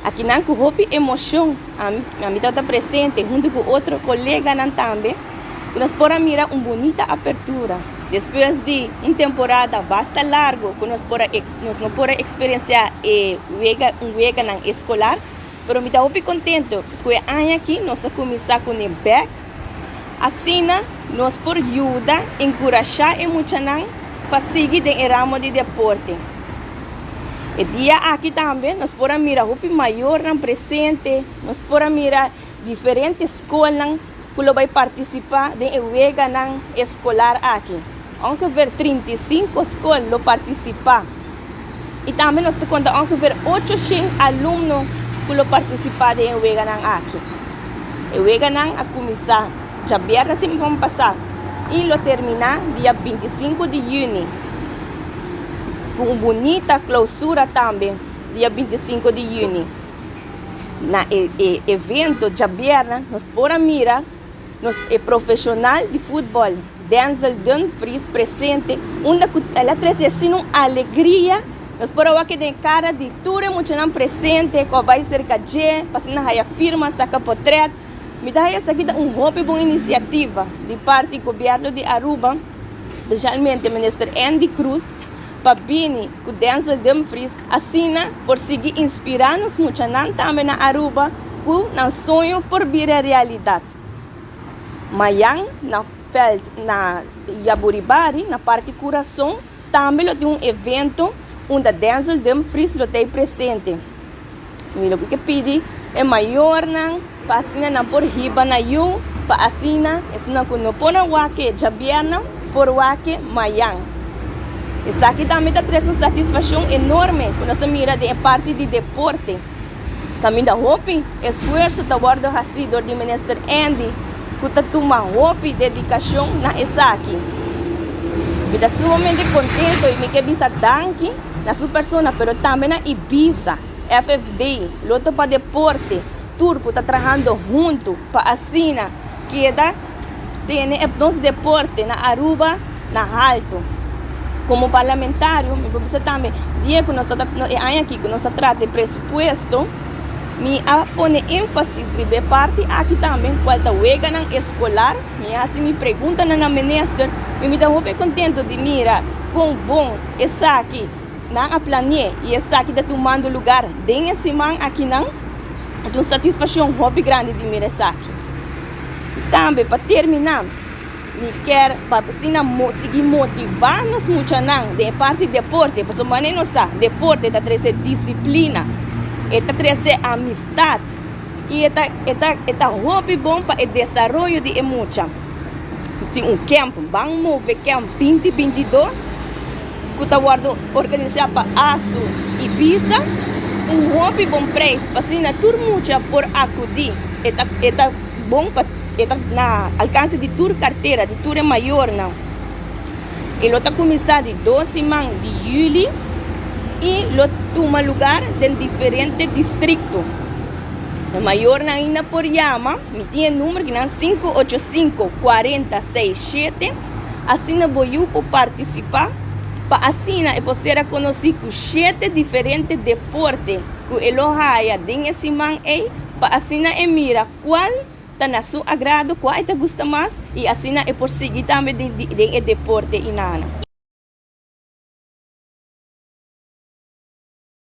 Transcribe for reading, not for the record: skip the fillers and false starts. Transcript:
Akinan ku hopi emocion ami tabata presente hunto ku otro coleganan tambe ku nos por a mira un bunita apertura despues di un temporada basta largo ku nos por a nos no por a experiencia e wega un weganan escolar, pero mi ta hopi contento ku e aña aki nos a cuminsa cune bek. Asina nos por yuda encurasha e muchanan pa sigui den e ramo di deporte. E dia aki tambe nos por a mira hopi mayornan presente, nos por a mira diferente scolnan cu lo bay participa den e weganan escolar aki. Ongeveer 35 scol lo participa y tambe nos ta conta ongeveer 800 alumno cu lo participa den e weganan aki. E weganan a cuminsa djabièrnè siman pasa y lo termina dia 25 di juni cu un bunita clausura tambe dia 25 di juni. Na e e evento djabièrnè nos por a mira nos e profesional di futbol Denzel Dumfries presente unda cu el a trece asina un alegria. Nos por a wak den e cara di tur e muchanan presente cu a bay cerca dje pa asina haya firma, saca potret. Mi ta haya esaki ta un hopi bon iniciativa di parti gobierno di Aruba, specialmente Minister Endy Croes, pa bini cu Denzel Dumfries asina por sigui inspira nos muchanan tambe na Aruba cu nan soño por bira realidad. Mayan na veld na Yaburibari na Parke Curason tambe lo tin un evento unda Denzel Dumfries lo ta presente. Mi lo ke pidi e mayornan pa asina nan por hiba nan yu, pa asina esunnan ku no por a wak e djabièrnè por wak e mayan. Esaki tambe ta trese un satisfakshon enorme ku nos ta mira den e parti di deporte, kaminda hopi esfuerso ta wòrdu hasí dor di Minister Endy ku ta tuma hopi dedikashon na esaki. Mi ta sumamente kontento i mi ke bisa danki na su persona pero tambe na Ibisa, FFD, Loto pa Deporte, tur ku ta trahando huntu pa asina keda tene e nos deporte na Aruba na halto. Komo parlamentario mi por bisa tambe dia ku nos ta e aña aki ku nos ta trata e presupuesto mi a pone énfasis riba e parti aki tambe kual ta weganan eskolar. Mi a hasi mi preguntanan na minister i mi ta hopi kontento di mira kon bon esaki nan a plane'é i esaki ta tumando lugar den e siman akinan. E ta un satisfakshon hopi grandi di mira esaki. I tambe pa terminá mi kier pa asina sigui motivá nos muchanan den e parti deporte, pasobra manera nos sa deporte ta trese disiplina, e ta trese amistat. I e ta e ta e ta hopi bon pa e desaroyo di e mucha. Tin un kèmp, Ban Move Kèmp 2022, ku ta wòrdu organisá pa ASU i bisa. Un hopi bon preis pa asina tur mucha por akudí. E ta e ta bon pa e ta na alkanse di tur kartera, di tur e mayornan. E lo ta kuminsá di dos siman di yüli i lo tuma lugar den diferente distrikto. E mayornan ainda por yama, mi tin e number kinan 585 40 67, asina bo yu por partisipá pa asina e por ser a konosí ku shete diferente deporte ku e lo haya den e siman ei pa asina e mira kual ta na su agrado, kua e ta gusta mas i asina e por sigui tambe den e deporte inana.